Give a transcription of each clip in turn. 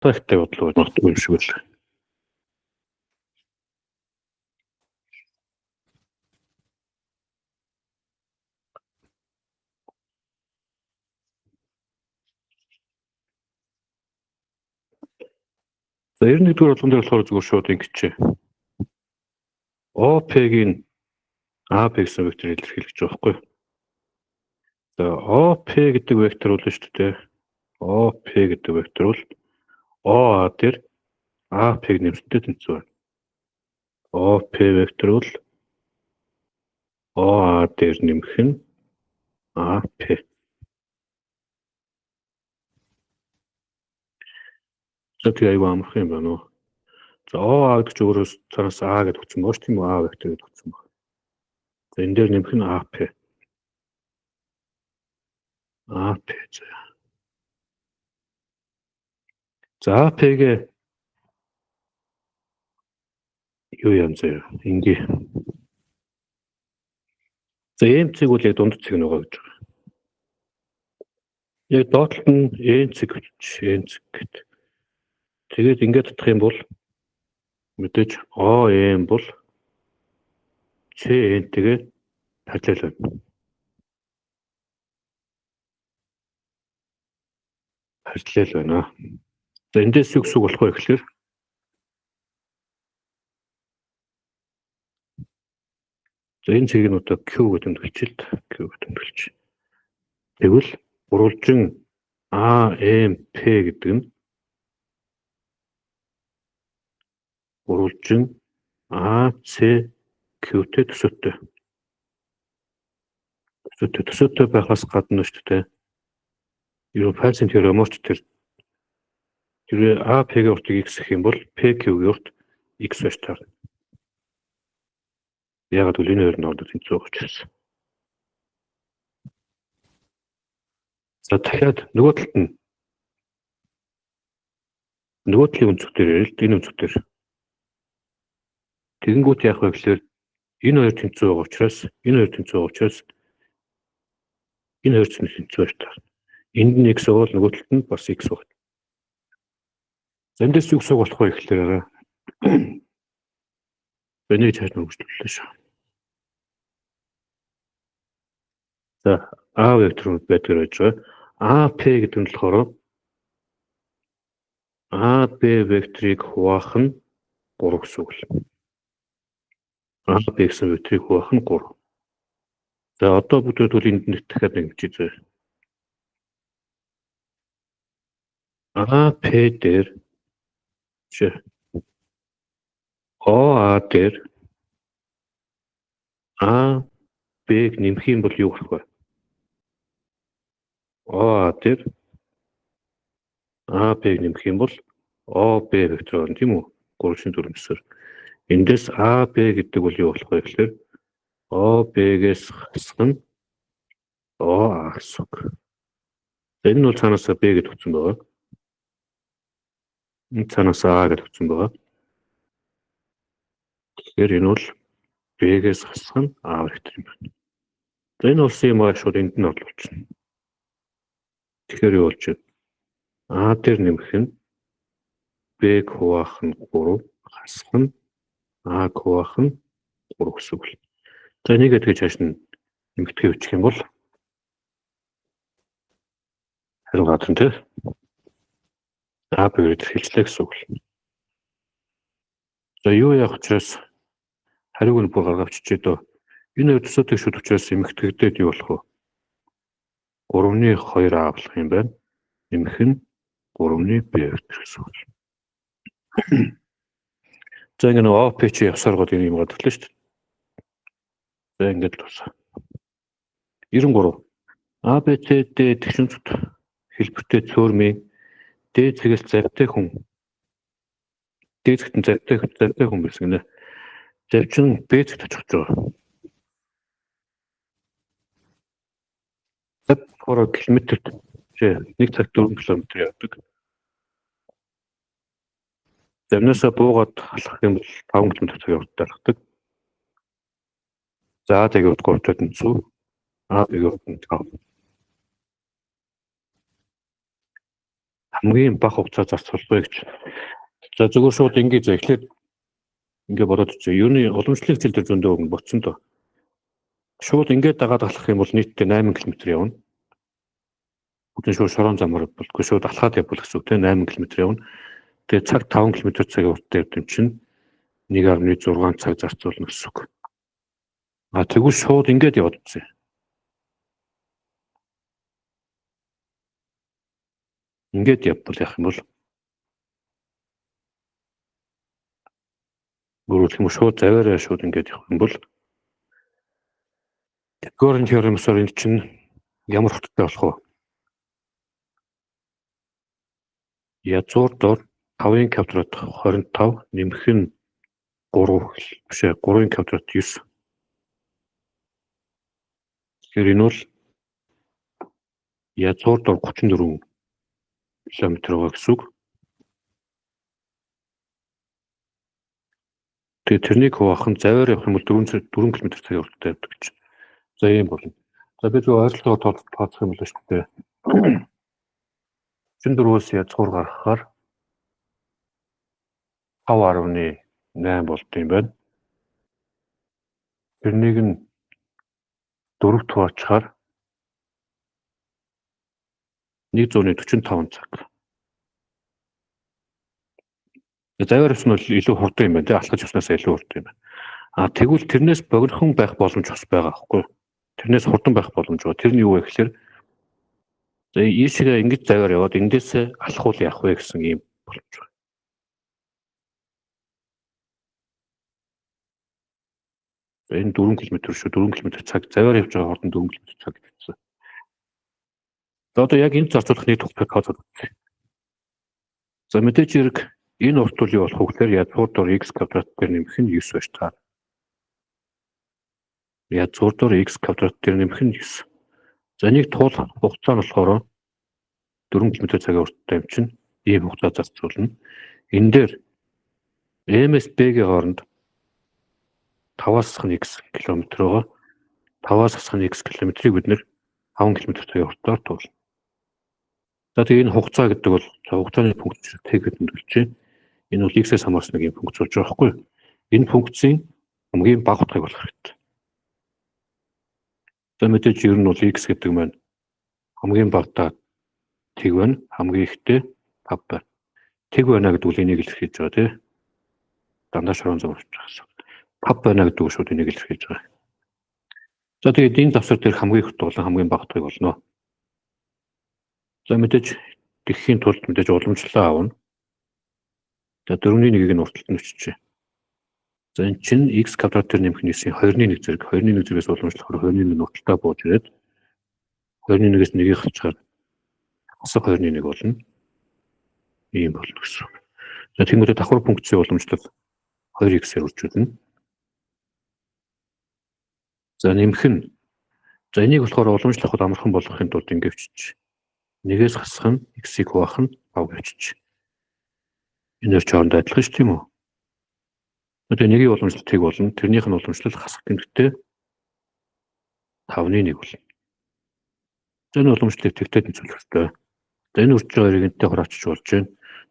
Тагтай бодлоо магадгүй юм шиг байлаа. За 91 дугаар болгон дээр болохоор зүгээр шууд ингэчээ. OP-гийн AP гэсэн вектор илэрхийлэх гэж байгаа байхгүй юу? За OP гэдэг вектор бол шүү дээ. OP гэдэг вектор бол OA дээр AP-г нэмсэнтэй тэнцүү байна. OP вектор бол OA дээр нэмэх нь AP. За тэгээ аюу амархан юм байна уу? За OA гэдэг чинь өөрөө цаанаас A гэдэг өгсөн бооч тийм үү? A вектор гэдэг өгсөн баг. За энэ дээр нэмэх нь AP. AP за. За AP-гээ юу юм зөө? Ингээ. За M цэг бол яг дунд цэг нь байгаа гэж байгаа. Яг доод талд нь N цэг гэж N цэг гэт. Тэгээд ингээд татах юм бол мэдээж OM бол CN-тэйгээ параллел байна. Параллел байна. За эндээс юу гэсэн үг болох вэ гэхээр за энэ цэгийг нь одоо Q гэж тэмдэглэчихэл Q гэж тэмдэглэж. Тэгвэл гурвалжин AMP гэдэг нь гурвалжин ACQ-тэй төсөөтэй. Төсөөтэй байхаас гадна шүү дээ. Ер нь Пальцын теоремоч тэр хэрвээ AP-гийн уртыг x гэх юм бол PQ-гийн урт x байж таарна. Яагаад гэвэл энэ хоёр нь хоорондоо тэнцүү байгаа учраас. За дахиад нөгөө талд нь нөгөө талын өнцөг дээр ярил энэ өнцөг дээр. Тэгэнгүүт яах вэ гэхээр энэ хоёр тэнцүү байгаа учраас энэ хоёр тэнцүү байж таарна. Энд нь x бол нөгөө талд нь бас x байна. За эндээс юу гэсэн үг болох вэ гэхээр энийг чааш хөгжүүллээ шүү. За А вектор байдгаар байж байгаа. AP гэдэг нь болохоор AB векторыг хуваах нь 3 гэсэн үг л. AB гэсэн векторыг хуваах нь 3. За одоо бүгдээ бол энд нэг дахиад нэг бичиж зөө. AP дээр OA дээр А B-г нэмэх юм бол юу болох вэ? OA дээр А B-г нэмэх юм бол OB вектор байна тийм үү? 3.4-9-ээр. Эндээс AB гэдэг бол юу болох вэ гэхээр OB-гээс хасах нь OA гэсэн үг. Энэ нь бол цаанаасаа B гэж өгсөн байгаа. Энэ цаанаасаа А гэж өгсөн байгаа. Тэгэхээр энэ бол B-гээс хасах нь А вектор юм байна. За энэ улсын юм аа шууд энд нь орлуулчихна. Тэгэхээр юу болж байна? А дээр нэмэх нь B-г хуваах нь 3, хасах нь А-г хуваах нь 3 гэсэн үг. За энийг тэгж чааш нь нэмэгдэхээ бичих юм бол хариу гадар нь тий. А Б-гээр хэлжлээ гэсэн үг. За юу яах учраас хариуг нь бүр гаргавччихээ дөө. Энэ хоёр төсөөтэй шүд учраас эмэгтэйгдээд юу болох вэ? 3-ны 2 А болох юм байна. Нэмэх нь 3-ны Б вектор гэсэн үг. За ингэ нэг OP чи явсаар гол юм гадарлаа шүү дээ. За ингээд л болсон. 93. А Б С Д тэгшин цут хэлбэртэй цөөрмийн D цэгээс завтай хүн. D цэгт нь завтай хүн байсан гинэ. Завчин Б цэгт очих гэж байгаа. Зав болохоор километрт 1 цагт 4 км явдаг. Завнаасаа буугаад алхах юм бол 5 км цаг явдаг алхдаг. За тэгээд 3-тай тэнцүү. А тэгээд 5. Хамгийн бага хугацаа зарцуулах вэ гэж. За зүгээр шууд ингэ зэ эхлээд ингэ бодоод үзье. Юуны уламжлалын хичээл дээр зөндөө өгнө ботсон доо. Шууд ингээд дагаад алхах юм бол нийтдээ 8 км явна. Бүтэн шууд шорон замаар болдгоо шууд алхаад явбал гэсэн үг тийм 8 км явна. Тэгээ цаг 5 км цагийн урттай явд юм чинь 1.6 цаг зарцуулна гэсэн үг. А тэгвэл шууд ингээд яваад үзье. Ингээд явбал яах юм бол өөрөөр хэлбэл шууд заваараа шууд ингээд явах юм бол Пифагорын теоремсоор энэ чинь ямар хурдтай болох вэ? Язгуур дор 5-ын квадрат 25 нэмэх нь 3 биш ээ 3-ын квадрат 9. Тэгэхээр энэ бол язгуур дор 34 км байгаа гэсэн үг. Тэгээ тэрнийг хуваах нь заваар явах юм бол 4 км цагийн урттай явдаг гэж. За ийм болно. За би зөв ойролцоогоор тооцох юм бол шүү дээ. 34-өөс язгуур гаргахаар 5.8 болд юм байна. Тэрнийг нь 4 хуваачаар 145 цаг. Заваар явсан бол илүү хурдан юм байна тий, алхаж явснаас илүү хурдан юм байна. А тэгвэл тэрнээс богинохон байх боломж бас байгаа байхгүй юу? Тэрнээс хурдан байх боломж байгаа. Тэр нь юу вэ гэхээр за ийшээ ингэж заваар яваад эндээсээ алхуул явах вэ гэсэн ийм боломж байна. За энэ 4 км шүү. 4 км цаг заваар явж байгаа хурдан 4 км цаг гэсэн. За одоо яг энэ зарцуулах нийт хугацааг тооцоод үзье. За мэдээж хэрэг энэ урт бол юу болох вэ гэхээр язгуур дор x квадрат дээр нэмэх нь 9 байж таа. Язгуур дор x квадрат дээр нэмэх нь 9. За энийг туулах хугацаа нь болохоор 4 км цагийн урттай юм чинь ийм хугацаа зарцуулна. Энэ дээр M-с B-ийн хооронд 5-аас x км байгаа. 5-аас x км-ийг бид нэр 5 км цагийн уртаар туулна. За тэгээ энэ хугацаа гэдэг бол хугацааны функц t гэдэг нь төлж байна. Энэ бол x-ээс хамаарсан нэг юм функц болж байгаа байхгүй юу? Энэ функцийн хамгийн бага утгыг болох хэрэгтэй. За мэдээж ер нь бол x гэдэг маань хамгийн багадаа тэг байна, хамгийн ихтэй 5 байна. Тэг байна гэдэг бол энийг илэрхийлж байгаа тий. Дандаа шорон зам авч байгаа гэсэн. 5 байна гэдэг нь шууд энийг илэрхийлж байгаа. За тэгээд энэ завсар дээр хамгийн их болон хамгийн бага утгыг олно. За мэдээж тэгхийн тулд мэдээж уламжлалаа авна. За 4-ний 1-ийг нь урталт нь өччихье. За энэ чинь x квадрат дээр нэмэх нь 9-ийн 2-ны 1 зэрэг 2-ны 1 зэрэгээс уламжлахаар 2-ны 1 урталтаа бууж ирээд 2-ны 1-ээс 1-ийг хавчаар хасах 2-ны 1 болно. Ийм болно гэсэн. За тэгмүүдээ давхар функцийн уламжлал 2x-ээр үржүүлнэ. За нэмэх нь за энийг болохоор уламжлахад амархан болгохын тулд ингэ өччих. Нэгээс хасах нь x-ийг хуваах нь 5 гэвчих. Энэ хоёр ч хоорондоо адилхан шүү тийм үү? Одоо нэгийн уламжлал тэг болно. Тэрнийх нь уламжлал хасах тэмдэгтээ 5-ны 1 болно. За энэ уламжлалыг тэгтээ тэнцвүүлэх хэрэгтэй. За энэ үрж байгаа хоёрыг энтэй хураачиж болж байна.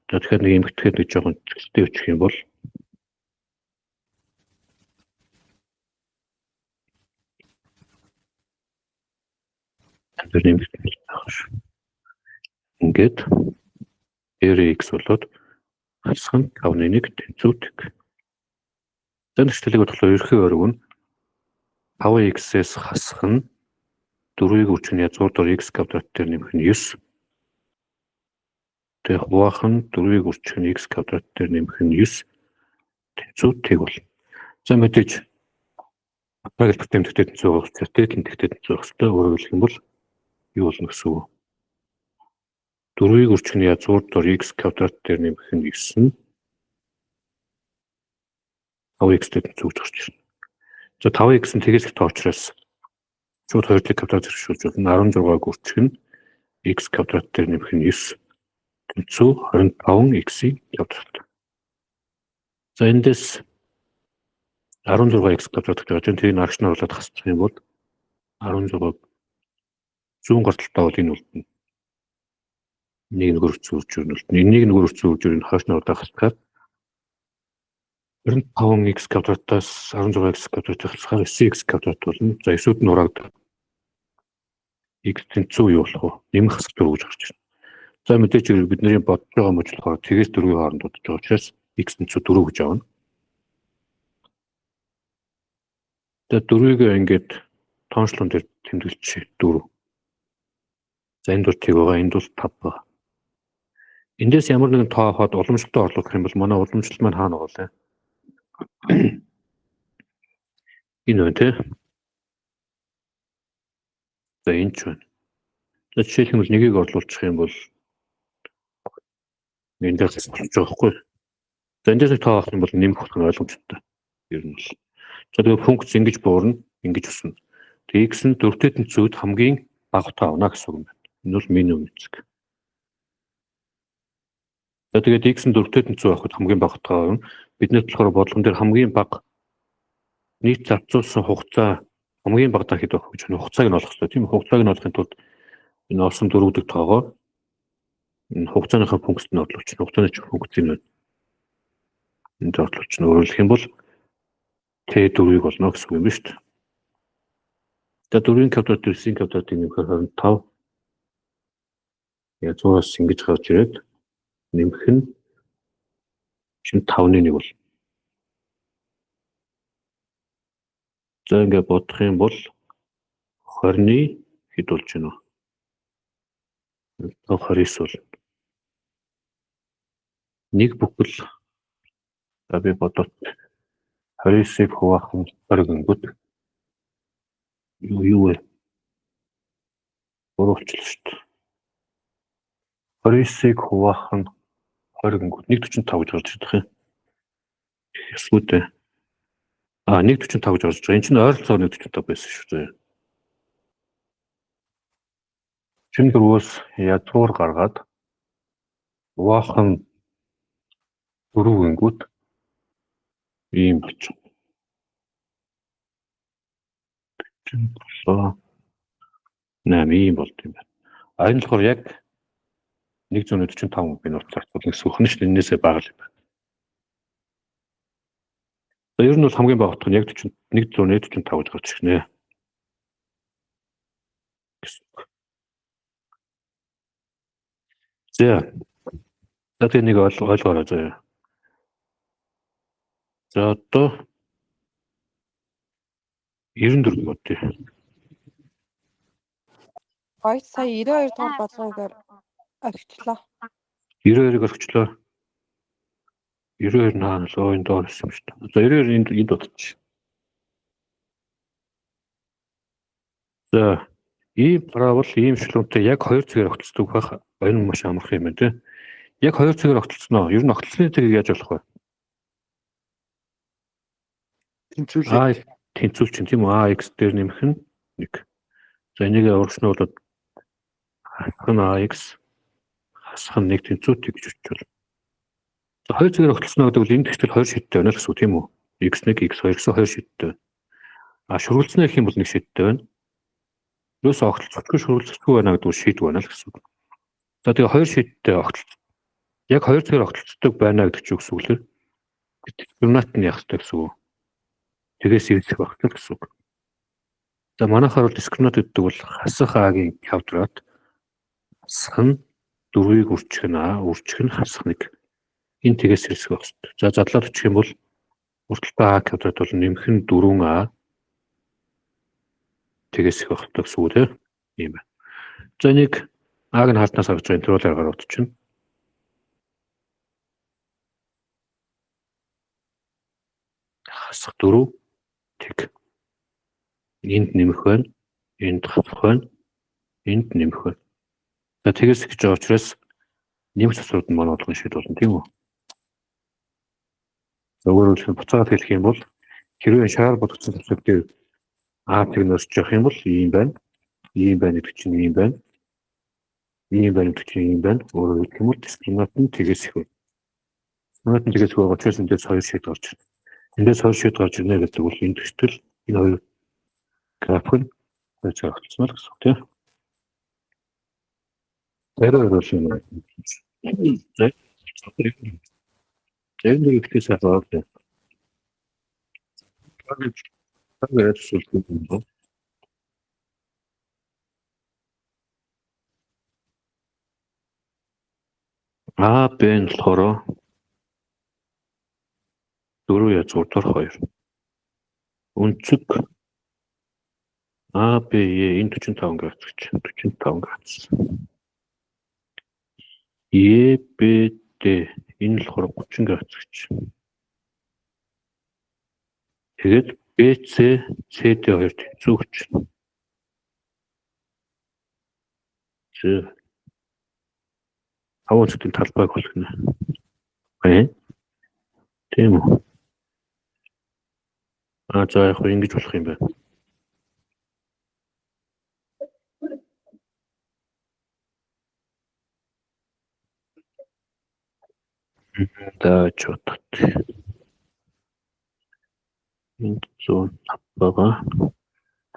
За тэгэхээр нэг эмгтгэхэд нэг жоохон зэгцтэй өчих юм бол тэр нэмэгдэх байх шүү. Ингээд x болоод хасах нь 5-ны 1 тэнцүү тэг. За нэгтлийг болохоор ерөнхий ориг нь 5x-ээс хасах нь 4-ийг үржих нь язгуур дор x квадрат дээр нэмэх нь 9. Тэгээ хуваах нь 4-ийг үржих нь x квадрат дээр нэмэх нь 9 тэнцүү тэг болно. За мэдээж хэлбэр тэмдэгтэй тэнцүү байх учраас дээд тэмдэгтэй тэнцүү байх хэрэгтэй. Өөрөөр хэлэх юм бол юу болно гэсэн үг. 4-ийг үржих нь язгуур дор x квадрат дээр нэмэх нь 9 нь 5x-тэй тэнцүү гэж гарч ирнэ. За 5x нь тэгээс их тоо учраас шууд 2-ыг квадрат зэрэгшүүлж болно. 16-г үржих нь x квадрат дээр нэмэх нь 9 тэнцүү 25x-ийн квадрат. За эндээс 16x квадрат гэж байгаа чинь тэрийг арагч нь оруулаад хасчих юм бол 16 зүүн гар талдаа бол энэ үлдэнэ. Нэг нэг өргөцсөн үржүүр нь үлдэнэ. Энийг нэг өргөцсөн үржүүр нь хойш нь удаа хасгаар 25x квадратаас 16x квадрат хасгаар 9x квадрат болно. За 9-үүд нь хураагдаад x тэнцүү юу болох вэ? Нэмэх хасах 4 гэж гарч ирнэ. За мэдээж хэрэг бидний бодож байгаа мөч болохоор тэгээс 4-ийн хооронд бодож байгаа учраас x тэнцүү 4 гэж авна. За 4-ийг ингээд тоочлон дээр тэмдэглэчихье 4. За энд бол тэг байгаа, энд бол 5 байгаа. Эндээс ямар нэгэн тоо авахад уламжлалтай орлох юм бол манай уламжлалт маань хаана байгаа вэ? Энэ байна тий. За энэ ч байна. За жишээлх юм бол нэгийг орлуулчих юм бол энэ дээр болчих байгаа байхгүй. За эндээс нэг тоо авах юм бол нэмэх болох нь ойлгомжтой. Ер нь бол. За тэгээ функц ингэж буурна, ингэж өснө. Тэгээ x нь 4-тэй тэнцвүүд хамгийн бага утга авна гэсэн үг юм байна. Энэ бол минимум эцэг. За тэгээд x нь 4-тэй тэнцүү байхад хамгийн бага утга авна. Бид нар болохоор бодлогон дээр хамгийн бага нийт зарцуулсан хугацаа хамгийн бага хэд байх гэж байна. Хугацааг нь олох хэрэгтэй тийм үү? Хугацааг нь олохын тулд энэ олсон 4 дэх тоогоо энэ хугацааныхаа функцэд нь орлуулчихна. Хугацааны функц нь байна. Энд орлуулчихна. Өөрөөр хэлэх юм бол T4-ийг олно гэсэн үг юм ба шүү дээ. За 4-ийн квадрат 9-ийн квадратыг нэмэхээр 25. Я 100-аас ингэж гарч ирээд нэмэх нь чинь 5-ны 1 бол. За ингээд бодох юм бол 20-ны хэд болж байна вэ? 29 бол. Нэг бүхэл за би бодоод 29-ыг хуваах нь 20 гингүүд юу вэ? Буруу болчихлоо шүү дээ. 29-ыг хуваах нь 20 гингүүд 1.45 гэж гарч ирэх юм. Эсвэл дээ. А 1.45 гэж гарч байгаа. Энэ чинь ойролцоогоор 1.45 байсан шүү дээ. 34-өөс ядуур гаргаад хуваах нь 4 гингүүд ийм болчих. 47 8 ийм болд юм байна. А энэ болохоор яг 145 би нууцлах гэсэн үг нь шүү дээ. Энээсээ бага л юм байна. За ер нь бол хамгийн бага утга нь яг 145 гэж гарч ирнэ. Гэсэн үг. За. За тэгээ нэг ойлгоорой заяа. За одоо 94 бодъё. Гоё сая 92 дугаар бодлогоор орхичлоо. 92-ыг орхичлоо. 92 наана л энэ доор байсан юм шүү дээ. За 92 энд энд бодчих. За ийм парабол ийм шилүүнтэй яг хоёр цэгээр огтлцдог байх энэ маш амархан юм байна тий. Яг хоёр цэгээр огтлцсноо. Ер нь огтлцсны цэгийг яаж болох вэ? Тэнцвүүлээ. Тэнцвүүл чинь тийм үү? AX дээр нэмэх нь 1. За энийг урагшнуулаад хасах нь AX хасах нь 1 тэнцүү T гэж өчвөл. За хоёр цэгээр огтлцсноо гэдэг бол энэ тэгтэл хоёр шидтэй байна л гэсэн үг тийм үү? X1, X2 гэсэн хоёр шидтэй байна. А шүргэлцснэ гэх юм бол нэг шидтэй байна. Ерөөсөө огтлцохгүй шүргэлцэхгүй байна гэдэг нь шийдвэр байна л гэсэн үг. За тэгээ хоёр шидтэй огтлц. Яг хоёр цэгээр огтлцдог байна гэдэг чинь гэсэн үг лээ. Детерминант нь яах ёстой гэсэн үг. Тэгээс ирэх байх гэсэн үг. За манайхаар бол дискриминант гэдэг бол хасах а-гийн квадрат хасах нь 4-ийг үржих нь а, үржих нь хасах 1. Энэ тэгээс ирэх байх ёстой. За задлаад очих юм бол урталтай а квадрат бол нэмэх нь 4а тэгээс их байх ёстой гэсэн үг тийм ийм байна. За энийг а-г нь хаалтнаас авч байгаа интегралаар гаргаад чинь. Хасах 4 тэг. Энд нэмэх байна. Энд хасах байна. Энд нэмэх байна. За тэгээс гэж байгаа учраас нэмэх цэцрүүд нь манай болгон шийд болно тийм үү? За өөрөөр хэлбэл буцаагаад хэлэх юм бол хэрвээ шаар бодогдсон төсөв дээр А тэг нөрч явах юм бол ийм байна. Ийм байна гэдэг чинь ийм байна. Ийм байна гэдэг чинь ийм байна. Өөрөөр хэлэх юм бол дискриминант нь тэгээс их байна. Дискриминант нь тэгээс их байгаа учраас эндээс хоёр шийд гарч ирнэ. Эндээс хоёр шийд гарч ирнэ гэдэг бол энэ төсөл энэ хоёр график нь хоёр цаг огтлцсон л гэсэн үг тийм. Хариу хариулах юм. За. Энэ нэг ихтэй сайхан байна. Таг зүйлгүй юм байна. А Б нь болохоор 4 язгуур 2. Өнцөг А Б Е энэ 45 градус гэж 45 градус. Е Б Д энэ болохоор 30 градус гэж. Тэгээд Б С С Д хоёр тэнцүү гэж. З таван өнцгтийн талбайг олох нэ. Ээ? Тийм үү? А за яг хөө ингэж болох юм байна. За чотот. Энд 105 байгаа.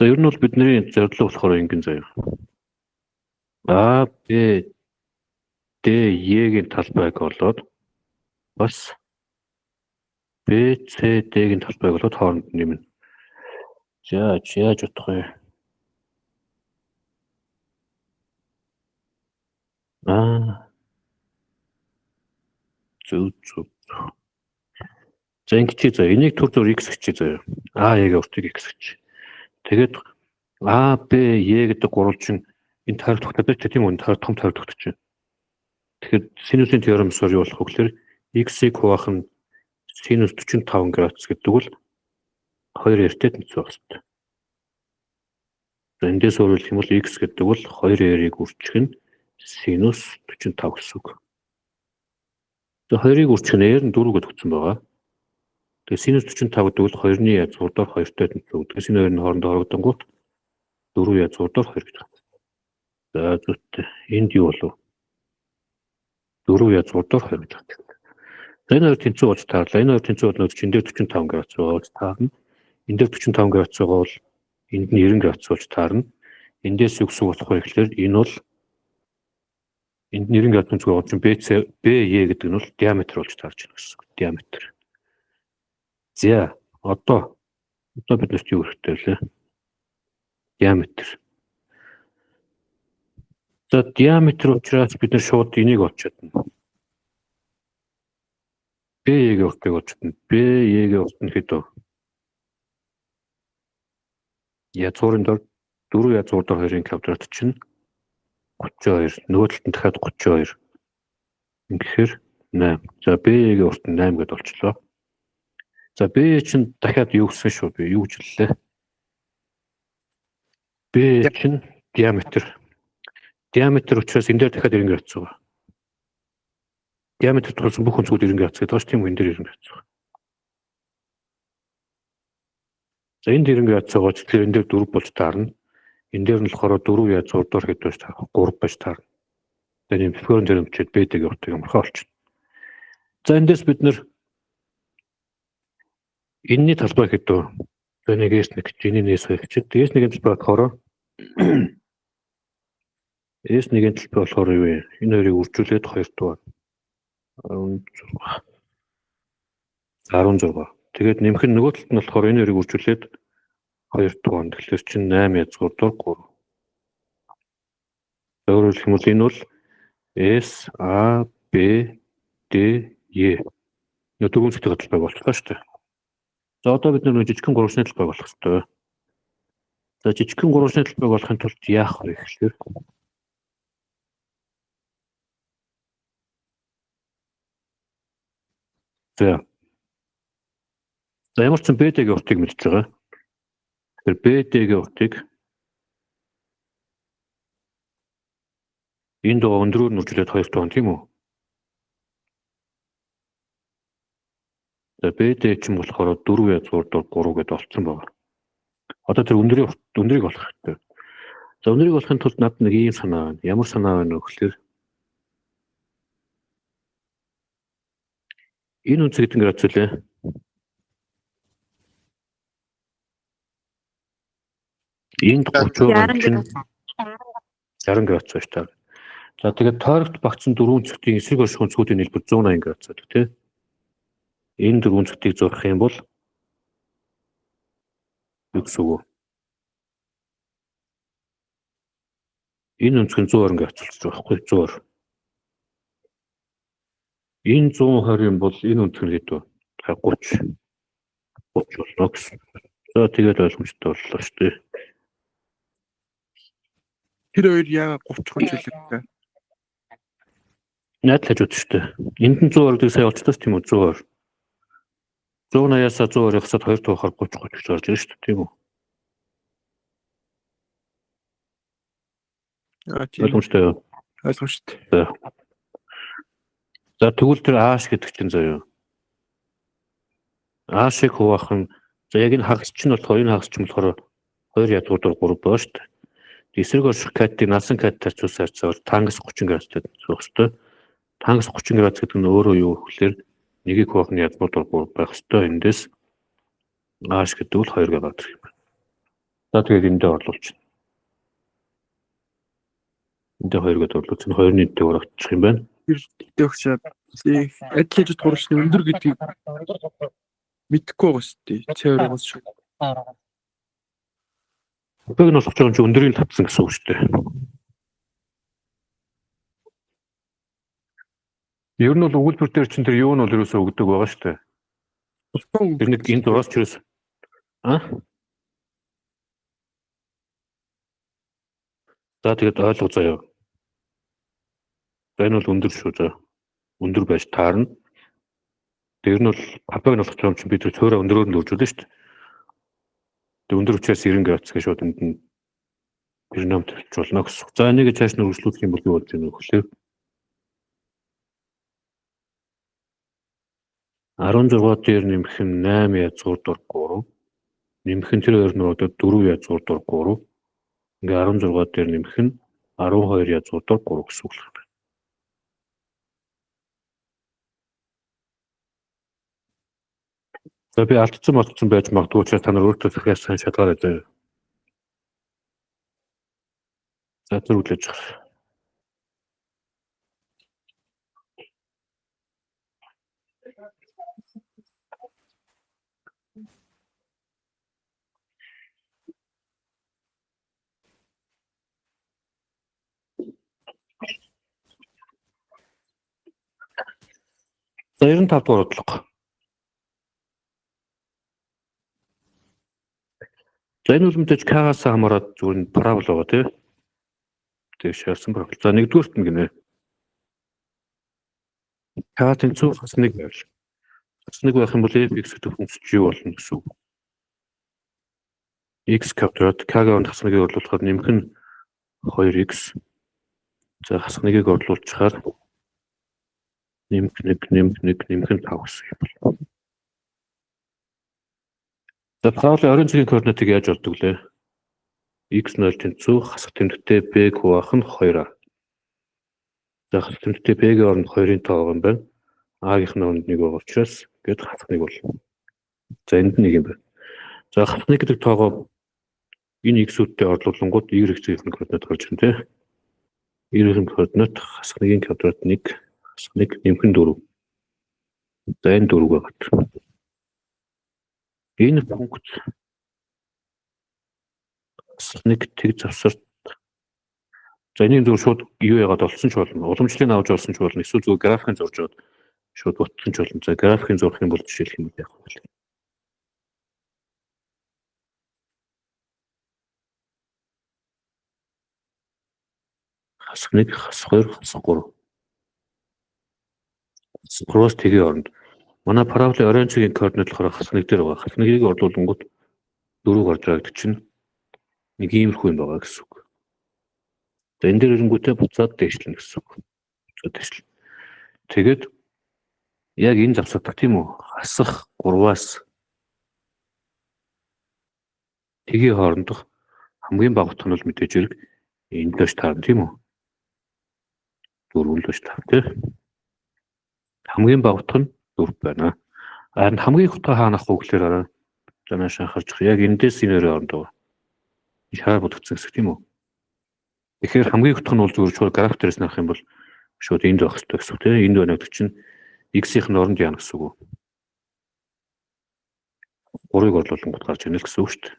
За ер нь бол бидний зорилго болохоор ингэн заяа. А Б Д Е-гийн талбайг олоод бас Б С Д-гийн талбайг олоод хооронд нэмнэ. За яаж бодох вэ? Аа. Зөв зөв. За ингэж заяа. Энийг түр зуур x гэж заяа. А Е-гийн уртыг x гэж. Тэгээд А Б Е гэдэг гурвалжин энэ тойрог тогтоод байна тийм үү? Энэ тойрог том тойрог тогтож байна. Тэгэхээр синусын теоремсоор юу болох вэ гэхээр x-ийг хуваах нь синус 45 градус гэдэг бол 2 r-тэй тэнцүү байх хэрэгтэй. За эндээс өөрөөр хэлэх юм бол x гэдэг бол 2 r-ийг үржих нь синус 45 гэсэн үг. За 2-ыг үржих нь r нь 4 гэдээ өгсөн байгаа. Тэгээ синус 45 гэдэг бол 2-ны язгуур доор 2-той тэнцүү. Тэгэхээр синус хоёр нь хоорондоо хорогдонгуут 4 язгуур доор 2 гэж байна. За зүйтэй. Энд юу болов? 4 язгуур доор 2 гэж байна. За энэ хоёр тэнцүү болж таарлаа. Энэ хоёр тэнцүү болно гэж энэ дээр 45 градус байгаа болж таарна. Энэ дээр 45 градус байгаа бол энд нь 90 градус болж таарна. Эндээс юу гэсэн үг болох вэ гэхээр энэ бол энд нь 90 градус өнцгөө байгаа чинь BC BE гэдэг нь бол диаметр болж таарч байна гэсэн үг. Диаметр. За одоо бид нарт юу хэрэгтэй вэ? Диаметр. За диаметр учраас бид нар шууд энийг олж чадна. BE-гийн уртыг олж чадна. BE-гийн урт нь хэд вэ? Язгуурын дор 4 язгуур дор 2-ын квадрат чинь 32. Нөгөө талд нь дахиад 32. Ингэхээр 8. За BE-гийн урт нь 8 гэдээ олчлоо. За BE чинь дахиад юу гэсэн шүү би юу гэж хэллээ? BE чинь диаметр. Диаметр учраас энэ дээр дахиад 90 градус байгаа. Диаметр тулсан бүх өнцгүүд 90 градус гэдэг байна шүү тийм үү? Энэ дээр 90 градус байгаа. За энд 90 градус байгаа ч тэгэхээр энэ дээр 4 болж таарна. Энэ дээр нь болохоор 4 язгуур доор хэд байж таарах? 3 байж таарна. За энэ Пифагорын теорем бичээд BD-гийн уртыг амархан олчихно. За эндээс бид нэр энэний талбай хэд вэ? За нэг S1 гэж, энэний S2 гэж. S1-ийн талбай болохоор S1-ийн талбай болохоор юу вэ? Энэ хоёрыг үржүүлээд 2 дугаар 16. 16. Тэгээд нэмэх нь нөгөө талд нь болохоор энэ хоёрыг үржүүлээд 2 дугаар. Тэгэхээр чинь 8 язгуур доор 3. Өөрөөр хэлэх юм бол энэ бол S A B D E. Нөгөө дөрвөн цэгтэй талбайг болчихлоо шүү дээ. За одоо бид нэг жижигхэн гурвалжны талбайг болох хэрэгтэй. За жижигхэн гурвалжны талбайг болохын тулд яах вэ гэхээр за ямар ч сан BD-гийн уртыг мэдж байгаа. Тэгэхээр BD-гийн уртыг энд байгаа өндрөөр нь үржүүлээд 2 дугаар тийм үү? За BD чинь болохоор 4 язгуур доор 3 гэдээ олцсон байгаа. Одоо тэр өндрийг олох хэрэгтэй. За өндрийг олохын тулд надад нэг ийм санаа байна. Ямар санаа байна вэ гэхээр энэ өнцөг хэдэн градус вэ? Энд 30 байгаа чинь 60 градус байж таа. За тэгээд тойрогт багтсан дөрвөн цэгтийн эсрэг орших өнцгүүдийн нийлбэр 180 градус гэдэг тий. Энэ дөрвөн цэгтийг зурах юм бол юу гэсэн үг вэ? Энэ өнцөг нь 120 градус болчих байхгүй 120. Энэ 120 юм бол энэ өнцөг нь хэд вэ? 30. 30 болно гэсэн. За тэгээд ойлгомжтой боллоо шүү дээ. Тэр хоёр яагаад 30 30 хэлээ? Найдал хажууд шүү дээ. Энд нь 120 гэдэг сая олчлоо тийм үү 120. 180-аас 120 хасаад 2 туухаар 30 30 гэж орж ирнэ шүү дээ тийм үү? Аа тийм. Ойлгомжтой юу? Ойлгомжтой. За тэгвэл тэр ааш гэдэг чинь заяа. Аашийг хуваах нь за яг энэ хагас чинь болохоор энэ хагас чинь болохоор 2 ядгуур 3 байгаа шүү дээ. Эсрэг орших катыг насан кат харьцуулсан харьцаагаар тангас 30 градустай зурх ёстой. Тангас 30 градус гэдэг нь өөрөө юу гэхээр нэгийг хуваах нь ядгуур 3 байх ёстой. Эндээс ааш гэдэг бол 2 гараад ирэх юм байна. За тэгээд эндээ орлуулчихна. Эндээ 2 гэдээ орлуулчихна. 2-ны дээгүүр очих юм байна. Тэр тэгтээ адил хажууд гурвалжны өндөр гэдгийг мэдэхгүй байгаа шүү дээ. Цэвэр шүү. Бэг нь болох юм чи өндөрийг татсан гэсэн үг шүү дээ. Ер нь бол өгүүлбэр дээр чинь тэр юу нь бол ерөөсөө өгдөг байгаа шүү дээ. Тэр нэг энэ зураас ч ерөөс а. За тэгээд ойлго заяа. За энэ бол өндөр шүү за. Өндөр байж таарна. Тэр нь бол папаг нь болох юм чинь бид тэр цөөрэ өндөрөөр нь үржүүлнэ шүү дээ. Тэг өндөр учраас 90 градус гэж шууд энд нь перином тавьчих болно гэсэн. За энийг цааш нь үргэлжлүүлэх юм бол юу болж байна вэ гэхээр 16 дээр нэмэх нь 8 язгуур дур 3 нэмэх нь тэр хоёр нь одоо 4 язгуур дур 3 ингээ 16 дээр нэмэх нь 12 язгуур дур 3 гэсэн үг юм байна. За би алдсан болцсон байж магадгүй учраас та нар өөртөө захиас сайн шалгаарай заяа. За тэр үлээж байгаа. За 95 дугаар бодлого. За энэ бол мэдээж К-аас хамаарат зүгээр нь парабол байгаа тий. Тэг шаарсан парабол. За нэгдүгüүрт нь гинэ. К тэнцүү хас 1 байвал. Хас 1 байх юм бол fx гэдэг функц юу болно гэсэн үг. X квадрат к-гийн оронд хас 1-ийг орлуулахад нэмэх нь 2x. За хас 1-ийг орлуулчихаар нэмэх 1 нэмэх 1 нэмэх нь 5 гэсэн юм бол. За параболын оройн цагийн координатыг яаж олдог лээ? x0 тэнцүү хасах тэмдэгтээ b хуваах нь 2a. За хасах тэмдэгтээ b-гийн оронд 2-ын тоо байгаа юм байна. A-гийнх нь оронд 1 байгаа учраас гээд хасах 1 болно. За энд нэг юм байна. За хасах 1 гэдэг тоогоо энэ x-үүдтэй орлуулангууд y цэгийнх нь координат гарч ирнэ тий. Y-ийн координат хасах 1-ийн квадрат 1 хасах 1 нэмэх нь 4. За энэ 4 байгаа. Энэ пункт нэг тэг завсарт. За энийг зөв шууд юу яагаад олсон ч болно. Уламжлалыг авч олсон ч болно. Эсвэл зөв графикын зурж аваад шууд ботсон ч болно. За графикын зурх юм бол жишээлх юм бол яах вэ? Хасах 1, хасах 2, хасах 3. 3-аас тэгийн оронд манай параболын оройн цагийн координат болохоор хасах 1 дээр байгаа. Хасах 1-ийг орлуулангууд 4 гарч байгаа гэдэг чинь нэг иймэрхүү юм байгаа гэсэн үг. За энэ дээр ирэнгүүтээ буцаад дээшлэнэ гэсэн үг. Буцаад дээшлэн. Тэгээд яг энэ завсардаг тийм үү? Хасах 3-аас тэгийн хоорондох хамгийн бага утга нь бол мэдээж хэрэг энэ лөөш таарна тийм үү? 4 лөөш таарна тийм. Хамгийн бага утга нь 4 байна. Харин хамгийн их утга хаана авах вэ гэхээр араа за нааш анхаарч яг эндээс энэ хоёрын хооронд байгаа. Шаар бодогдсон хэсэг тийм үү? Тэгэхээр хамгийн их нь бол зүгээр шууд граф дээрээс нь харах юм бол шууд энд байх хэрэгтэй гэсэн үг тийм. Энд байна гэдэг чинь x-ийн оронд яана гэсэн үг. 3-ыг орлуулангууд гарч ирнэ л гэсэн үг шүү дээ.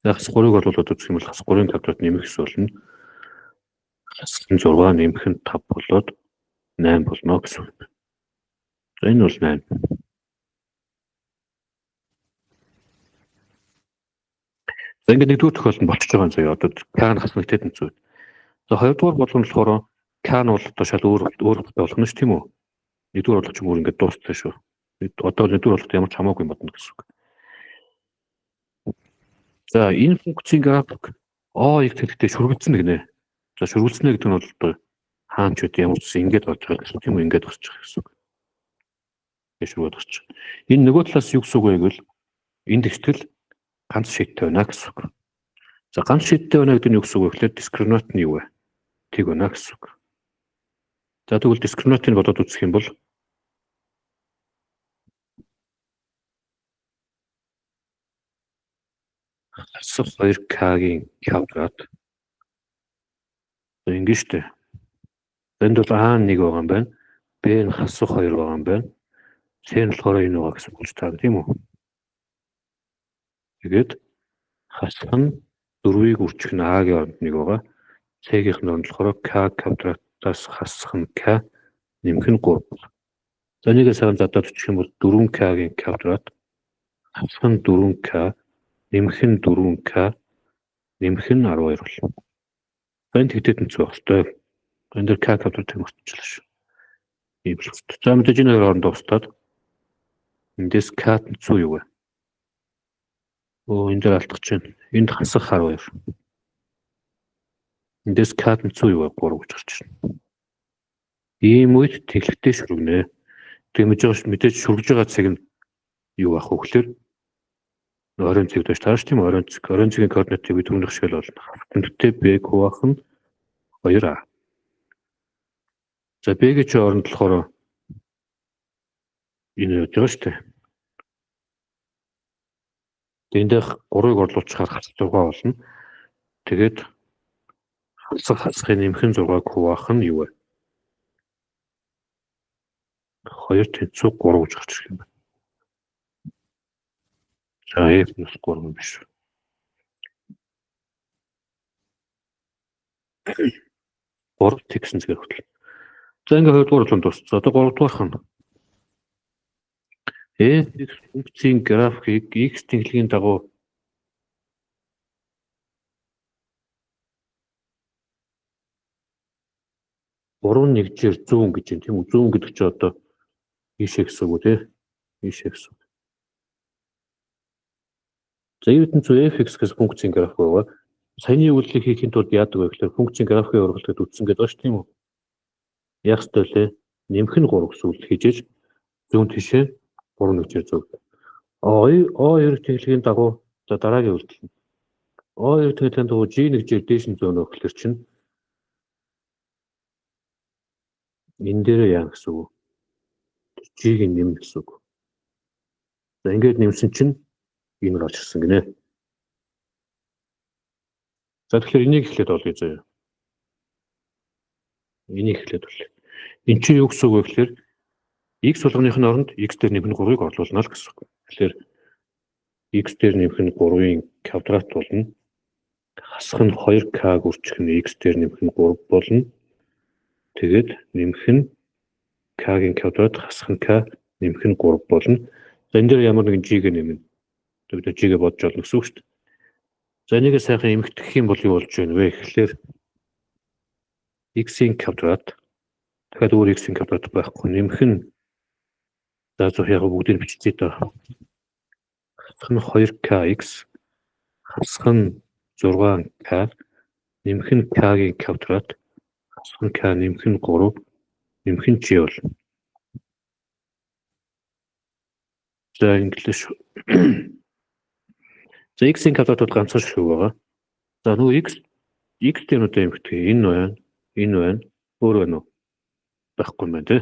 За хас 3-ыг орлуулад үзэх юм бол хас 3-ын квадрат нэмэх 9 болно. Хас 6 нэмэх нь 5 болоод 8 болно гэсэн үг. За энэ бол 8. За ингээд нэгдүгээр тохиолдолд болчихж байгаа юм заяа. Одоо k нь хас нэгтэй тэнцүү. За хоёрдугаар болгон болохоор k нь бол одоо шал өөр өөр болох нь ш тийм үү? Нэгдүгээр болгоч өөр ингээд дуустай шүү. Одоо нэгдүгээр болгоход ямар ч хамаагүй юм бодно гэсэн үг. За энэ функцийн график O их тэлэгтэй шүргэлцэн гинэ. За шүргэлцэнэ гэдэг нь бол одоо хаан ч үгүй ямар ч зүйл ингээд гарч байгаа гэсэн тийм үү, ингээд гарч байгаа гэсэн үг. Ингээд шүргээд гарч байгаа. Энэ нөгөө талаас юу гэсэн үг вэ гэвэл энд ихтгэл ганц шийдтэй байна гэсэн үг. За ганц шийдтэй байна гэдэг нь юу гэсэн үг вэ гэхээр дискриминант нь юу вэ? Тэг байна гэсэн үг. За тэгвэл дискриминантыг бодоод үзэх юм бол хасах 2k-гийн квадрат ингэ штэ. Энд бол а нь 1 байгаа юм байна. B нь хасах 2 байгаа юм байна. C нь болохоор энэ байгаа гэсэн болж таа тийм үү? Тэгээд хасах нь 4-ийг үржих нь а-гийн оронд 1 байгаа. C-гийн оронд болохоор k квадратаас хасах нь k нэмэх нь 3. За нэгээ сайхан задаад өччих юм бол 4k-гийн квадрат хасах нь 4k нэмэх нь 4k нэмэх нь 12 болно. Энэ тэгтээ тэнцүү байх хэрэгтэй. Энэ дээр k квадрат мөртчихлээ шүү. Ийм л хэрэгтэй. За мэдээж энэ хоёр хооронд дуустаад эндээс k тэнцүү юу вэ? Өө энэ дээр алдах чинь. Энд хасах 12. Эндээс k тэнцүү юу вэ? 3 гэж гарч ирнэ. Ийм үед тэглэгтэй шүргэнэ. Тэг мэдээж шүргэж байгаа цэг нь юу байх вэ гэхээр оройн цэг дэш таарч тийм оройн цэг. Оройн цэгийн координатыг би түрүүнийх шиг л болно. Тэнцвэртэй B хуваах нь 2А. За B-гийн чи оронд болохоор энэ явж байгаа шүү дээ. Энд дэх 3-ыг орлуулчихаар хас 6 болно. Тэгээд хасах хасахын нэмэх нь 6-г хуваах нь юу вэ? 2 тэнцүү 3 гэж гарч ирэх юм байна. За F нь 3 юм биш. 3 тэгсэн зэрэг хөтлөө. За ингээ хоёрдугаар болон дууссан. Одоо гуравдугаарх нь f функцийн графикийг x тэнхлэгийн дагуу гурван нэгжээр зүүн гэж юм тийм үү? Зүүн гэдэг чинь одоо ийшээ гэсэн үг үү те? Ийшээ гэсэн үг. За юу тэнцүү fx гэсэн функцийн график байгаа. Саяны үйлдэлийг хийхин тулд яадаг вэ гэхээр функцийн графикийн ургалдад үтсэн гэдэг байна шүү тийм үү? Яг ёстой лээ. Нэмэх нь 3 гэсэн үйлдэл хийж зүүн тишээ 3 нэгжээр зөв. О2 тэнхлэгийн дагуу за дараагийн үйлдэл нь. О2 тэнхлэгийн дагуу G нэгжээр дээш нь зөөнө гэхэлэр чинь энэ дээрээ яа гэсэн үг. G-г нэмнэ гэсэн үг. За ингээд нэмсэн чинь энэ гарч ирсэн гинэ. За тэгэхээр энийг эхлээд олъё заяа. Энийг эхлээд олъё. Энд чинь юу гэсэн үг вэ гэхээр x болгоных нь оронд x дээр нэмэх нь 3-ыг орлуулна л гэсэн үг. Тэгэхээр x дээр нэмэх нь 3-ын квадрат болно. Хасах нь 2k гүрчих нь x дээр нэмэх нь 3 болно. Тэгээд нэмэх нь k-гийн квадрат хасах нь k нэмэх нь 3 болно. За энэ дээр ямар нэгэн g-г нэмнэ. Бид g-г бодож олно гэсэн үг шүү дээ. За энийгээ сайхан эмхтгэх юм бол юу болж байна вэ гэхлээр x-ийн квадрат дахиад өөр x-ийн квадрат байхгүй нэмэх нь за зөв яг бүгдийг биччихье доо. Хасах нь 2kx хасах нь 6k нэмэх нь k-гийн квадрат хасах нь k нэмэх нь 3 нэмэх нь g болно. За инглиш. За x-ийн квадрат бол ганцхан ширхэг байгаа. За нөгөө x дээр нүдэ эмхтгэе. Энэ байна, энэ байна, өөр байна уу? Байхгүй юм байна тий.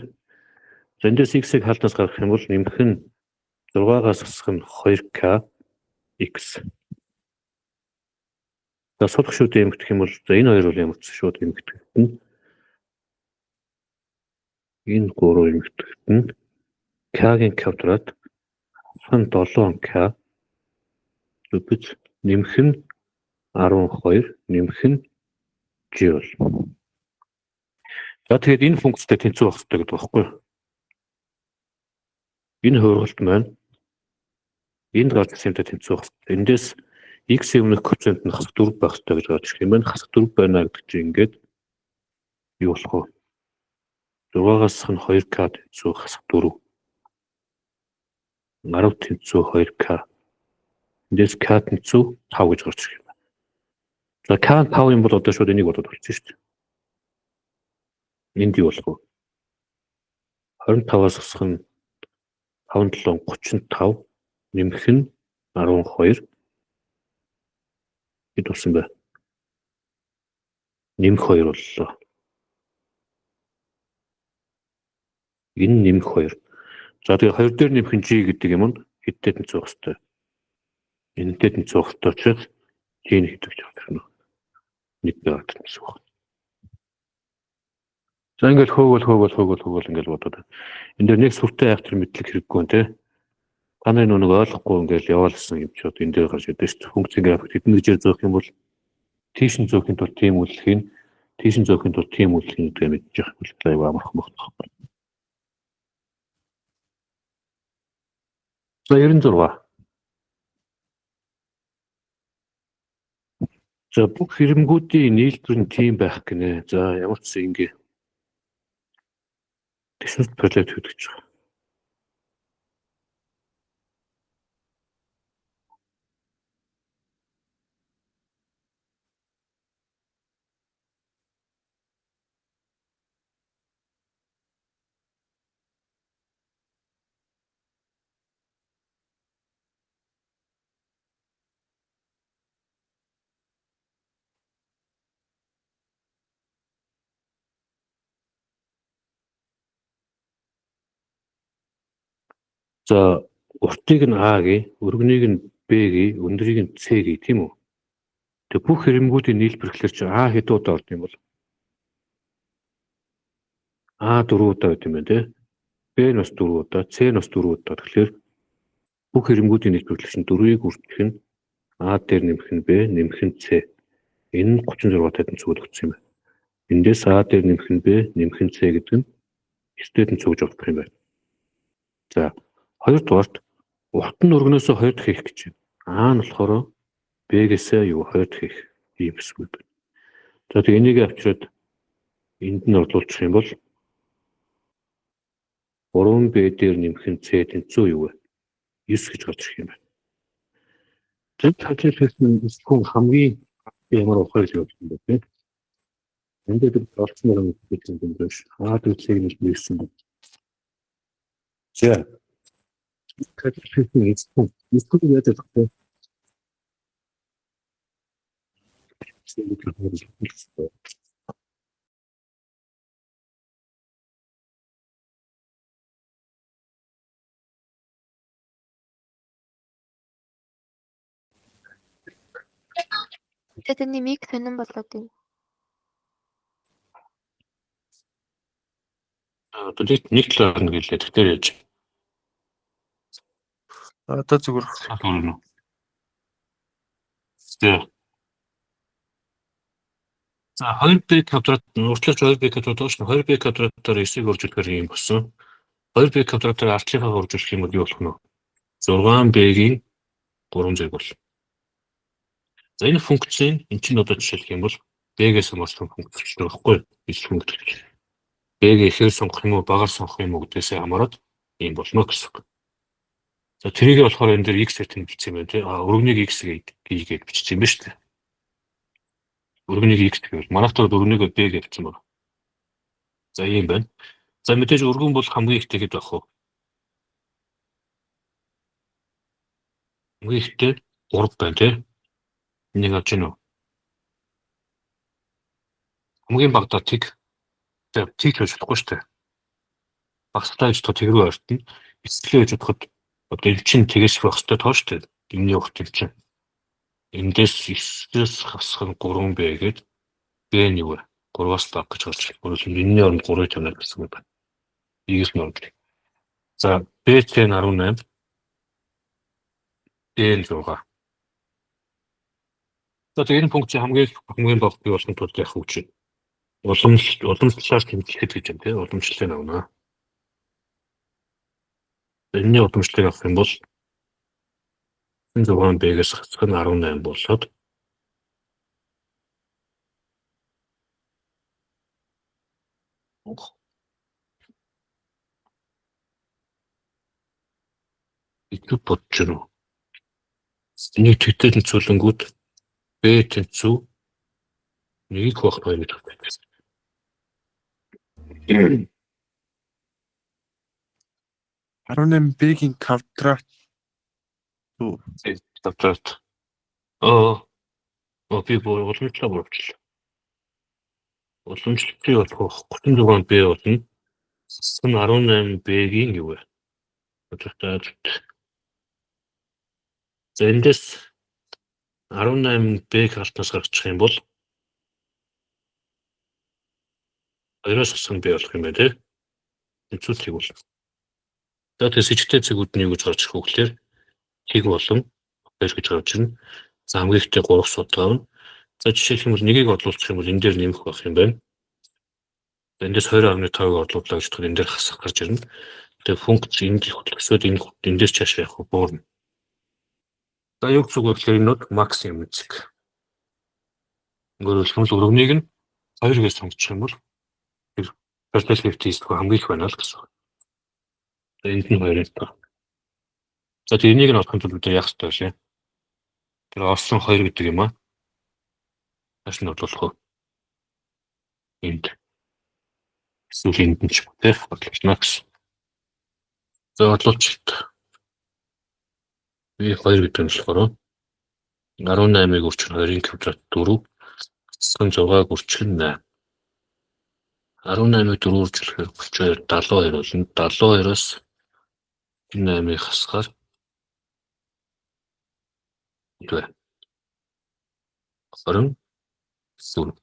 За эндээс x-ийг хаалтнаас гаргах юм бол нэмэх нь 6-аас хасах нь 2k x. За сул гишүүдээ эмгэгдэх юм бол за энэ хоёр бол ямар ч шууд эмгэгдэх. Энэ 3 эмгэгдэх. К-гийн квадрат 7К зүбэц нэмэх нь 12 нэмэх нь G бол. За тэгэхээр энэ функцтэй тэнцүү байх хэрэгтэй гэдэг байхгүй юу? Энэ хувиргалт маань энд гарч ирсэн юмтай тэнцүү байх хэрэгтэй. Эндээс x-ийн өмнөх коэффициент нь хасах 4 байх хэрэгтэй гэж гарч ирэх юм байна. Хасах 4 байна гэдэг чинь ингээд юу болох вэ? 6-аас нь 2k тэнцүү хасах 4. 10 тэнцүү 2k. Эндээс k тэнцүү 5 гэж гарч ирэх юм байна. За k 5 юм бол одоо шууд энийг бодоод болчих шүү дээ. Энд юу болох вэ? 25-аас хасах нь 5 7 35 нэмэх нь 12 хэд болсон бэ? Нэмэх 2 боллоо. Энэ нэмэх 2. За тэгээ 2 дээр нэмэх нь g гэдэг юм нь хэдтэй тэнцүү байх хэвтэй. Энэтэй тэнцүү байх хэвтэй учраас g нь хэд гэж авах нь нэг байгаад гэсэн үг. За ингээл хөөгөл ингээл бодоод. Энэ дээр нэг сүртэй айхтар мэдлэг хэрэггүй нэ. Та нарын нэг ойлгохгүй ингээл яваалсан юм чи одоо энэ дээр гарч ирдэ шүү дээ. Функцийн график хэдэн гэжээр зөөх юм бол тийш нь зөөхин тулд тийм үйлдэл хийн, тийш нь зөөхин тулд тийм үйлдэл хийн гэдгээ мэдчих бол аюу амархан байх. За 96. За бүх хэрэмгүүдийн нийлбэр нь тийм байх гинэ. За ямар ч зүйл ингээ Тэгшнэт пролект гэдэг чинь. За уртыг нь А гээ, өргөнийг нь Б гээ, өндрийг нь С гээ, тийм үү? Тэгээ бүх хэрэмгүүдийн нийлбэр гэхлээр чи А хэд удаа орд юм бол? А 4 удаа байт юм байна те. Б нь бас 4 удаа, С нь бас 4 удаа. Тэгэхээр бүх хэрэмгүүдийн нийлбэр гэхлээр чинь 4-ийг үржих нь А дээр нэмэх нь Б, нэмэх нь С. Энэ нь 36 тэнцүү өгсөн юм байна. Эндээс А дээр нэмэх нь Б, нэмэх нь С гэдэг нь 9-тэй тэнцүү гэж бодох юм байна. За хоёрдугаарт урт нь өргөнөөсөө 2 дахь их гэж байна. А нь болохоор Б-гээсээ юу 2 дахь их ийм хэсэг байна. За тэгээ энийг авчираад энд нь орлуулчих юм бол 3B дээр нэмэх нь C тэнцүү юу вэ? 9 гэж гарч ирэх юм байна. Тэр ажил хийсэн хүн хамгийн ямар ухаал явуулсан юм бэ? Энд дээр орсон юм гэж юм биш. А төлөвийг нь нэгсэн байна. За ажил хийсэн хүн эсрэг яаж явах вэ? Тэгээ таны мик сонирн болоод байна. Одоо нэг талаар нь гэлээ. Тэгэхээр яаж? Одоо зүгээр. За. За 2b квадрат уртлаач 2b квадрат байгаа шүү. 2b квадратаар 9-ийг үржүүлэхээр ийм болсон. 2b квадратаар артлынхаа үржүүлэх юм бол юу болох нь вэ? 6b-гийн 3 зэрэг бол. За энэ функцийн эн чинь одоо жишээлх юм бол b-гээс хамаарсан функц гэж байгаа байхгүй юу? Ижил функц гэж. B-г ихээр сонгох юм уу, багаар сонгох юм уу гэдгээсээ хамаарат ийм болно гэсэн үг. За тэрийг болохоор энэ дээр x-ээр тэмдэглэсэн юм байна тий. А өргөнийг x гэж бичсэн юм байна шүү дээ. Өргөнийг x гэвэл манайхтар өргөнийг b гэж бичсэн байна. За ийм байна. За мэдээж өргөн бол хамгийн ихтэй хэд байх вэ? Хамгийн ихтэй 3 байна тий. Энийг авч гинөө. Хамгийн багадаа тэг. Тэг гэж бодохгүй шүү дээ. Багастай гэж бодоход тэг рүү ойртно. Эцэслээ гэж бодоход одоо эн чинь тэгээс байх хэрэгтэй тоо шүү дээ. Юмны урт эн чинь. Эндээс 9-өөс хасах нь 3B гээд B нь юу вэ? 3-аас бага гэж гарч ирэх. Өөрөөр хэлбэл энэний оронд 3-ыг тавина гэсэн үг байна. Y нь орно. За BC нь 18, D нь 6. За тэгээ энэ функцийн хамгийн бага бий болохын тулд яах вэ гэж уламжлалаар тэмдэглэхэд гэж юм тийм уламжлалыг авна. Энэний уламжлалыг авах юм бол 6 B-гээс хасах нь 18 болоод идэв бодож байна уу? Энийг тэгтэл тэнцвүүлэнгүүд B тэнцүү 1-ийг хуваах 2 гэж байна. 18 B-гийн квадрат Квадрат. Би бүр уламжлалаа буурчлаа. Уламжлалтыг болох 36 B болно. Хасах нь 18 B-гийн юу вэ? Квадрат. За эндээс 18 B картнаас гаргачих юм бол 2-оос хасах нь B болох юм байна тий. Тэнцвүүлтийг бол. За тэгээ сэжигтэй цэгүүд нь юу гэж гарч ирэх вэ гэхээр тэг болон 2 гэж гарч ирнэ. За хамгийн ихтэй 3 судгаа авна. За жишээлх юм бол нэгийг одлуулчих юм бол энэ дээр нэмэх байх юм байна. За эндээс 2.5-ыг одлууллаа гэж бодоход энэ дээр хасах гарч ирнэ. Тэгээ функц энд хөтлөсөд энэ эндээс чаашаа явах буурна. За юу гэсэн үг вэ гэхээр энэ бол максимум зэг. Өөрөөр хэлбэл өргөнийг нь 2 гэж сонгочих юм бол тэр total 50 хамгийн их байна л гэсэн үг. За энд нь 2 таа. За тэгээ энийг нь олохын тулд бид яах ёстой вэ? Тэр олсон 2 гэдэг юм аа. Тааш нь одлуулах уу? Энд. Эсвэл энд нь ч юм уу те бодлогчно гэсэн. За одлуулчихлаа. Би 2 гэдэг нь болохоор 18-ыг үржих 2-ын квадрат 4, 6-ыг үржих нь 8. 18-ыг 4 үржихээр 32 72 болно. 72-оос 8-ыг хасахаар вэ? 24.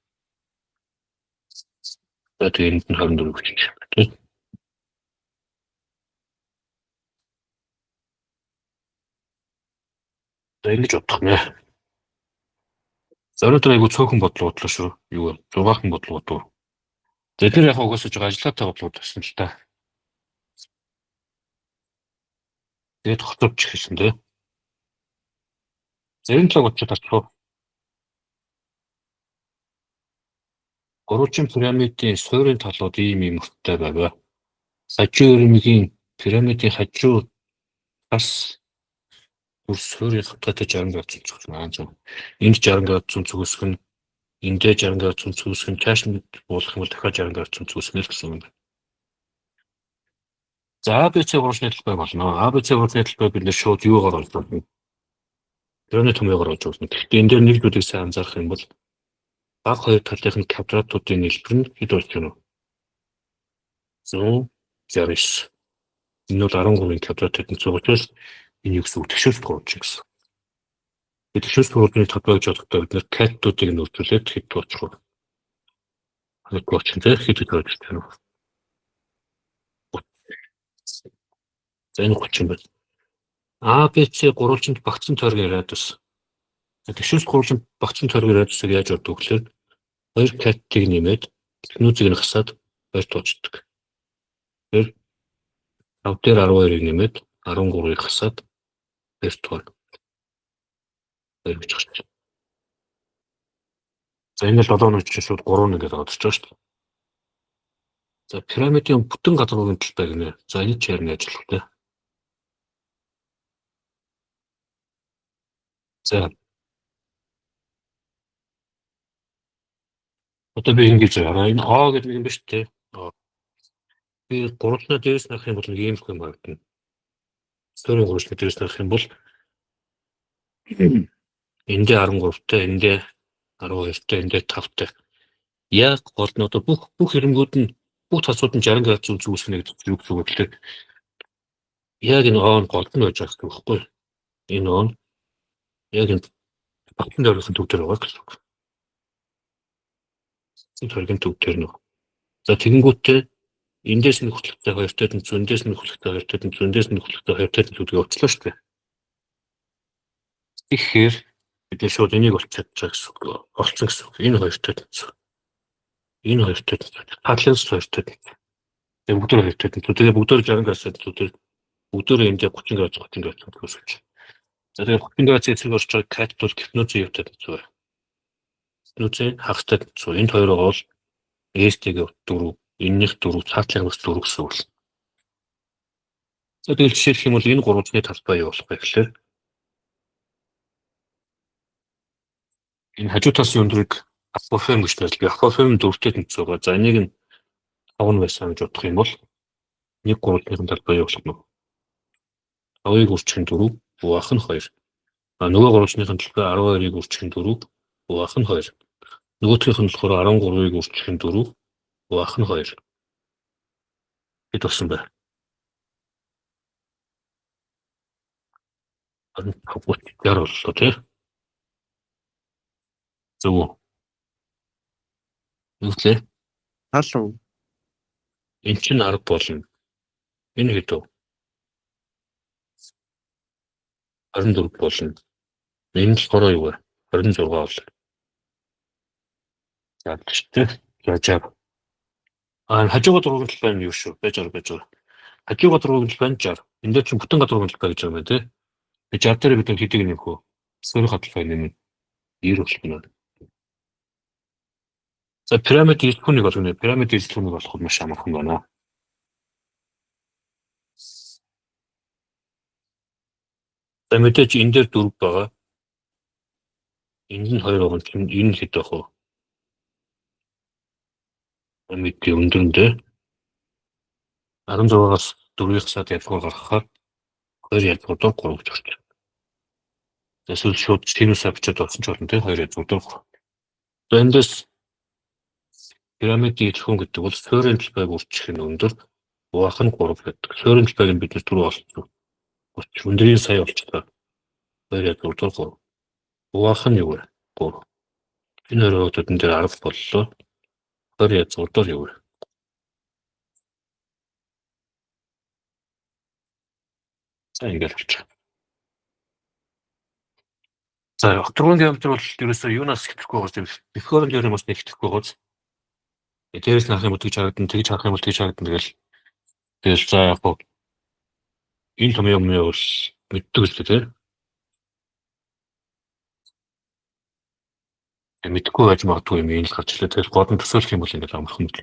За тэгээ энд нь 24 гэж байна. За ингэж бодох нэ. За өнөөдөр айгу цөөхөн бодлого бодлоо шүү. Юу вэ? 6-хан бодлого бодов. За тэр яг угаасаа жоо ажиллагаатай бодлого болсон л та. Тэгээд хоцорч эхэлсэн тий. За энэ талаар бодчих тарчих уу? Гурвалжин пирамидын суурийн талууд ийм ийм өрттэй байв. Хажуу өрмөгийн пирамидын хажуу тас бүр суурийн хавтгайтай 60 градус өнцөг байна. Зөв. Энд 60 градус өнцөг өсгөх нь, эндээ 60 градус өнцөг өсгөх нь, чааш нь буулгах юм бол дахиад 60 градус өнцөг өсгөнө л гэсэн юм байна. За ABC гурвалжны талбай болно. ABC гурвалжны талбай бид нэр шууд юугаар олж болно? Тэрний томьёогоор олж болно. Гэхдээ энэ дээр нэг зүйлийг сайн анзаарах юм бол баг хоёр талынх нь квадратуудын нийлбэр нь хэд болж байна вэ? 169. Энэ бол 13-ын квадрат тэнцүү учраас энэ юу гэсэн үг тэгшөөс гурвалжин гэсэн. Тэгшөөс гурвалжны талбай гэж бодохдоо бид нэр катуудыг нь үржүүлээд хэд очих вэ? Хэд очих вэ? Хэд хэд болж байна вэ? За энэ 30 байна. ABC гурвалжинд багтсан тойргийн радиус. Тэгшөөс гурвалжинд багтсан тойргийн радиусыг яаж боддог вэ гэхээр хоёр катыг нэмээд технүүзийг нь хасаад хоёр туучдаг. Тэгэхээр 5 дээр 12-ыг нэмээд 13-ыг хасаад 2 дугаар 2 гэж гарч байна. За энэ л 7 нэг чинь шууд 3 нэг гэдэг одож байгаа шүү дээ. За пирамидын бүтэн гадуурын талбай гинэ. За энэ ч ярина ажиллах те. За одоо би ингэж хараа. Энэ О гэдэг нэг юм ба шүү дээ. Би гурвалнаа дээрээс нь харах юм бол нэг ийм юм харагдана. Суурийн гурвалжны дээрээс нь харах юм бол эндээ 13-тай, эндээ 12-тай, эндээ 5-тай. Яг гол нь одоо бүх хэрэгүүд нь бүх тасууд нь 60 градус өнцөг үүсгэнэ гэдэг юу гэсэн үг вэ гэхээр яг энэ О нь гол нь байж байгаа гэсэн үг байхгүй юу? Энэ О нь яг энэ Багтан тойргийн төв дээр байгаа гэсэн үг. Тойргийн төв дээр нөх. За тэгэнгүүтээ эндээс нь хөтлөгтэй хоёртой тэнцүү, эндээс нь хөтлөгтэй хоёртой тэнцүү, эндээс нь хөтлөгтэй хоёртой тэнцүү гэдгийг очлоо шүү дээ. Тэгэхээр бид шууд энийг олж чадчих гэсэн үг. Олцсон гэсэн үг. Энэ хоёртой тэнцүү. Энэ хоёртой тэнцүү. Татлаас хоёртой тэнцүү. Тэгээ бүгдөө хоёртой тэнцүү. Тэгээ бүгдөө 60 градус тэнцүү. Тэр бүгдөө эндээ 30 градус 30 градус тэнцүү. За тэгээ 30 градус эсрэг орж байгаа кат бол гипнозын юутай тэнцүү байна. Гипнозын хагастай тэнцүү. Энд хоёр байгаа бол ST-г 4, энэнийх 4, цаатлын бас 4 гэсэн үг. За тэгэл жишээлх юм бол энэ гурвалжны талбай юу болох вэ гэхээр энэ хажуу талын өндрийг апофем гэж нэрлэдэг. Апофем дөрвтэй тэнцүү байгаа. За энийг нь 5 байсан гэж бодох юм бол нэг гурвалжны талбай юу болох нь 5-ыг үржих нь 4, хуваах нь 2. А нөгөө гурвалжны талбай 12-ыг үржих нь 4, хуваах нь 2. Нөгөөхийнх нь болохоор 13-ыг үржих нь 4, хуваах нь 2. Хэд болсон бэ? 25 60 боллоо тий. Зөв үү? Юу лээ? Тал уу? Эн чинь 10 болно. Энэ хэд вэ? 24 болно. Энэ болохоор юу вэ? 26 болно. За тийштэй. За 60. А хажууга дургуун талбай нь юу шүү? Байж байгаа байж байгаа. Хажууга дургуун талбай нь 60. Энд дээр чинь бүтэн гадруугийн талбай гэж байгаа юм байна тий. 60 дээр бид хэдийг нэмэх вэ? Суурь талбай нэмнэ. 90 болох нь. За пирамид эрэлхүүнийг олгоно. Пирамид эрэлхүүнийг олоход маш амархан байна. За мэдээж энэ дээр 4 байгаа. Энд нь 2 байгаа чинь энэ хэд байх вэ? Мэдээ өндөр нь 16-аас 4-ийг саад ялгуур гаргахаар 2 ялгуур дор 3 гэж орчих. За эсвэл шууд синусаа бичээд олсон ч болно тий 2 ялгуур дор 3. За эндээс пирамидын эрхүүн гэдэг бол суурийн талбайг үржих нь өндөр, хуваах нь 3 гэдэг. Суурийн талбайг нь бид нар түрүү олсон. 30 өндрийн сая болчихлоо. 2 ялгуур дор 3. Хуваах нь юу вэ? 3. Энэ хоёр хөтөдөн дээр 10 боллоо. 2 язгуур дор юу вэ? За ингээд болчих. За октогон геометр бол ерөөсөө юунаас хэвтэхгүй байгаа юм. Пифагорын теоремоос нэг хэвтэхгүй байгаа. Дээрээс нь харах юм бол тэгж харагдана, тэгж харах юм бол тэгж харагдана тэгэл. Тэгэл за яг хуу энэ том юм бол мэддэг л дээ тий. Мэдхгүй байж магадгүй юм энэ л гарч ирлээ. Тэгэл гол нь төсөөлөх юм бол ингээд амархан мэт.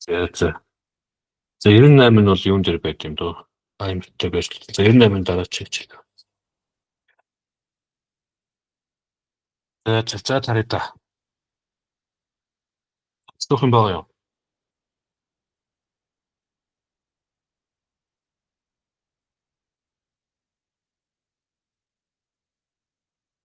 За за. За 98 нь бол юун дээр байд юм дөө. Таймертэй байж. За 98-ын дараа чиг чиг. За за за тарая та. Цөөхөн байгаа юм.